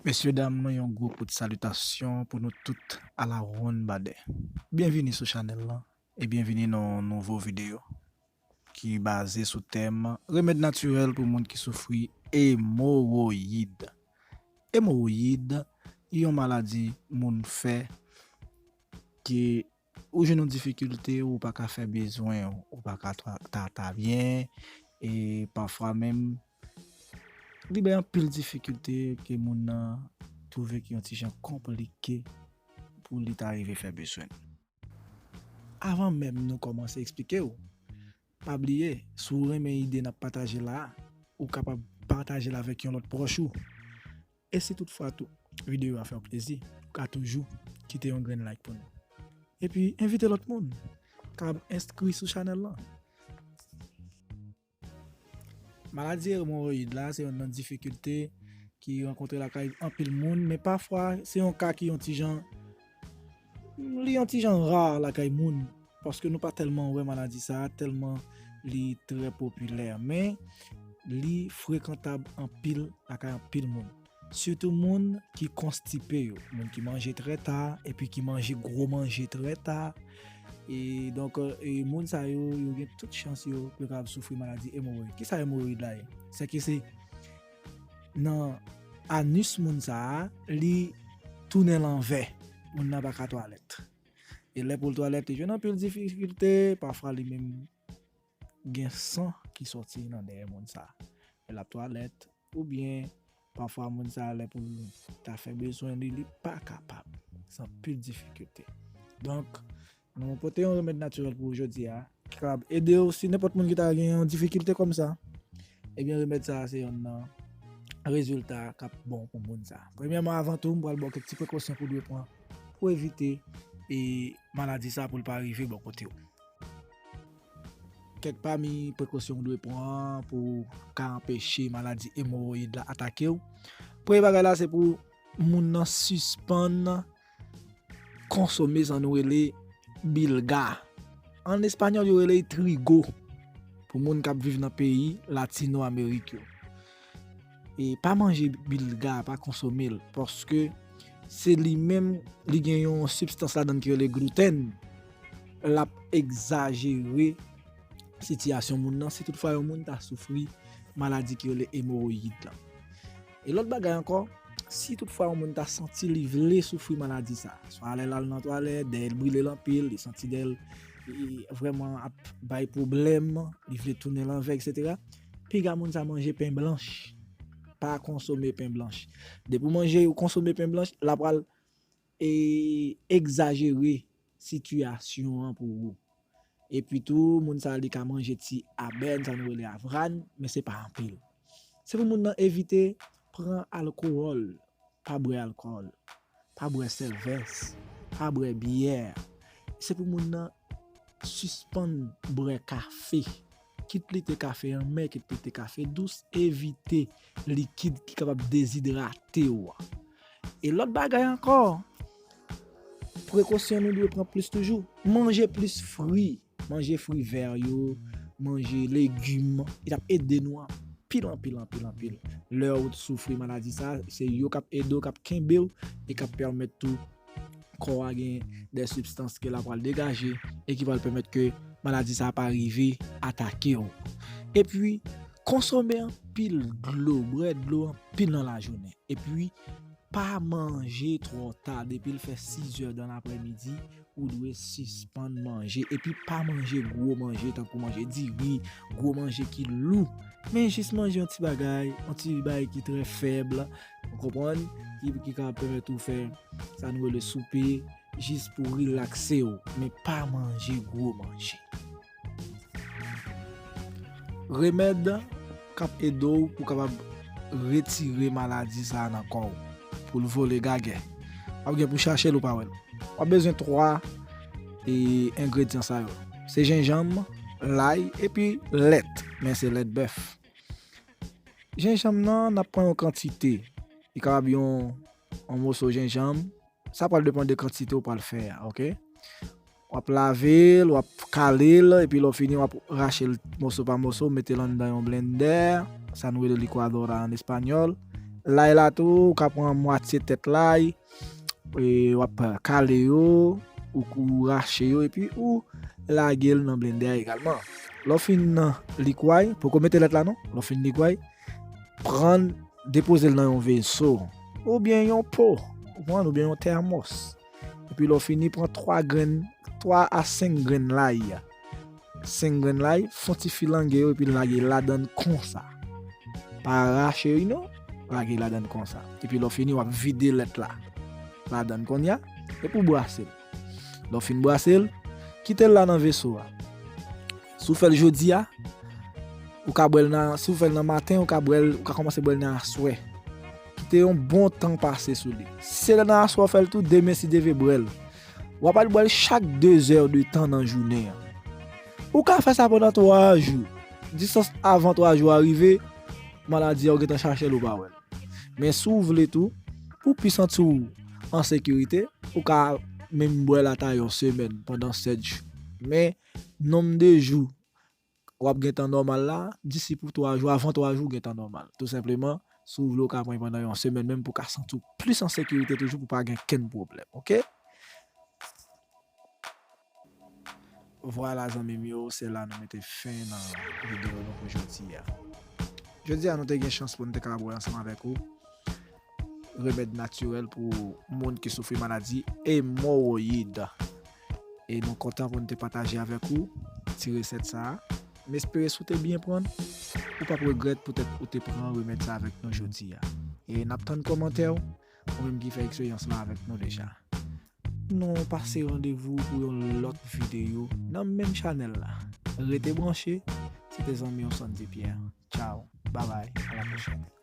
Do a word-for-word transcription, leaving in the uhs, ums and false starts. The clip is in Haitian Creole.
Mesye dam, yon gwo kout salitasyon pou nou tout a la wonn badè. Byenvini sou chanèl lan e byenvini nan yon nouvo videyo ki baze sou tèm remèd natirèl pou moun ki soufri emowoyid. Emowoyid, yon maladi moun fè ki ou jwenn yon difikilte, ou pa ka fè bezwen, ou pa ka ta, ta, ta byen, e pafwa menm, li bay anpil difikilte ke moun nan twouve ki yon ti jan konplike pou li ta rive fè bezwen. Avan menm nou kòmanse eksplike w, pa bliye, si w renmen ide n ap pataje la a, ou kapab pataje l avèk yon lòt pwòch ou. E si toutfwa tou videyo a fè w plezi, ou ka toujou kite yon grenn like pou nou. Epi envite lòt moun k ap enskri sou chanèl lan. Maladi emowoyid la se youn nan difikilte ki rankontre lakay anpil moun, men pafwa se yon ka ki yon ti jan, li yon ti jan ra lakay moun, paske nou pa tèlman wè maladi sa a, tèlman li trè popilè, men li frekantab anpil lakay anpil moun. Sitou moun ki konstipe yo, moun ki manje trè ta, epi ki manje gwo manje trè ta. E donk, e moun sa yo, yo gen tout chans yo pou yo kapab soufri maladi emowoyid. Kisa emowoyid la ye? Sèke se nan anis moun sa a, li tounen lanvè. Moun nan pa ka twalèt. E lè pou l twalèt, li jwenn anpil difikilte, pafwa li menm gen san ki sòti nan dèyè moun sa a. Lè l ap twalèt, oubyen pafwa moun sa a lè pou l ta fè bezwen li, li pa kapab. Se anpil difikilte. Donk, nou pote yon remèd natirèl pou ou jodi a, ki kapab ede w si nenpòt moun ki ta gen yon difikilte kòm sa. Ebyen, remèd sa a se youn nan rezilta k ap bon pou moun sa a. Premyèman, avan tou, m pral ba w kèk ti prekosyon pou w dwe pran pou evite e maladi sa a pou l pa rive bò kote w. Kèk pami prekosyon w dwe pran pou w ka anpeche maladi emowoyid la atake w. Premye bagay la, se pou moun nan sispann konsome sa nou rele bilga. An espanyòl, yo rele l trigo. Pou moun k ap viv nan peyi Latino Amerik yo. E pa manje bilga, pa konsome l, paske se li menm, li gen yon sibstans ladan l ki rele glouten. L ap egzajere sitiyasyon moun nan, si toutfwa yon moun ta soufri maladi ki rele emowoyid lan. E lòt bagay ankò, si toutfwa yon moun ta santi li vle soufri maladi sa, swa lè l al nan twalèt, dèyè l brile l anpil, li santi dèyè l, e, vrèman ap bay pwoblèm, li vle tounen lanvè, etsetera, piga moun sa manje pen blanch. Pa konsome pen blanch. Depi w manje, ou konsome pen blanch, l ap pral, e, egzajere sitiyasyon an pou ou. Epi tou, moun sa a, li ka manje ti abèn, sa nou rele avran, men se pa anpil. Se pou moun nan evite pran alkòl, pa bwè alkòl, pa bwè sèvès, pa bwè byè. Se pou moun nan sispann bwè kafe. Kit li te kafe anmè, kit li te kafe dous, evite likid ki kapab dezidrate w a. E lòt bagay ankò, prekosyon nou dwe pran plis toujou. Manje plis fri. Manje fri vè yo, manje legim, li t ap ede nou anpil, anpil, anpil, anpil. Lè ou soufri maladi sa, se yo k ap ede w, k ap kenbe w, e k ap pèmèt tou kò a gen de sibstans ke l ap pral degaje e ki pral pèmèt ke maladi sa pa rive atake w. Epi, konsome anpil dlo, bwè dlo anpil nan lajounen. Epi, pa manje twò ta. Depi l fè sizè dan laprèmidi, ou dwe sispann manje. Epi pa manje gwo manje, tankou manje diri, gwo manje ki lou. Men jis manje yon ti bagay, yon ti bagay ki trè fèb, ou konprann, ki, ki ka pèmèt ou fè sa nou rele soupe, jis pou rilakse w, men pa manje gwo manje. Remèd k ap ede w pou w kapab retire maladi sa a nan kò w, pou l vole gagè. W ap gen pou chache l, ou pa wè l. W ap bezwen twa, e, engredyan sa yo. Se jenjanm, lay, epi lèt, men se lèt bèf. Jenjanm nan, n ap pran yon kantite. Li kapab yon, yon moso jenjanm, sa pral depann de kantite w pral fè a, oke? W ap lave l, w ap kale l, epi lè w fini, w ap rache l moso pa moso, mete l anndan yon blendè, sa nou rele licuadora an espanyòl, Lay la tou, ou ka pran mwatye tèt lay, e w ap kale yo, ou, ou rache yo, epi ou lage l nan blendè a egalman. Lè w fin likway, poko mete lèt la non, lè w fin likway, pran, depoze l nan yon veso, oubyen yon po, ou konprann, oubyen yon tèmòs. Epi lè w fini, pran twa grenn, twa a senk grenn lay. Senk grenn lay, fè yon ti filange yo, epi lage ladann konsa. Pa rache yo non, lage ladann konsa. Epi lè w fini, w ap vide lèt la ladann kounye a, epi w brase l. Lè w fin brase l, kite l la nan veso a. Si w fè l jodi a, ou ka bwè l nan, si w fè l nan maten, ou ka bwè l, ou ka kòmanse bwè l nan aswè. Kite yon bon tan pase sou li. Si se nan aswè w fè l tou, demen si Dye vle bwè l. W ap al bwè l chak de zè de tan nan jounen an. Ou ka fè sa pandan twa jou. Jis avan twa jou a rive, maladi a ou gentan chache l ou pa wè l. Men si w vle tou, pou w pi santi w an sekirite, ou ka menm bwè l ata yon semèn pandan sèt jou. Men nonm de jou w ap gen tan nòmal la, disi pou twa jou, avan twa jou w gen tan nòmal. Tou senpleman, si w vle w ka pran pandan yon semèn menm pou w ka santi w plis an sekirite toujou pou pa gen kenn pwoblèm, oke? Vwala zanmi m yo, se la nou mete fen nan videyo nou pou jodi a. Jodi a nou te gen chans pou nou te ka bwè ansanm avèk ou remèd natirèl pou moun ki soufri maladi emowoyid. E nou kontan pou nou te pataje avèk ou ti resèt sa a. M espere si w te byen pran, ou p ap regrèt poutèt ou te pran remèd sa avèk nou jodi a. E n ap tann kòmantè w, ou menm ki fè eksperyans la avèk nou deja. Nou pase randevou pou yon lòt videyo nan menm chanèl la. Rete branche, se te zanmi w Sandy Pierre. Tchao, babay, a la pwochèn.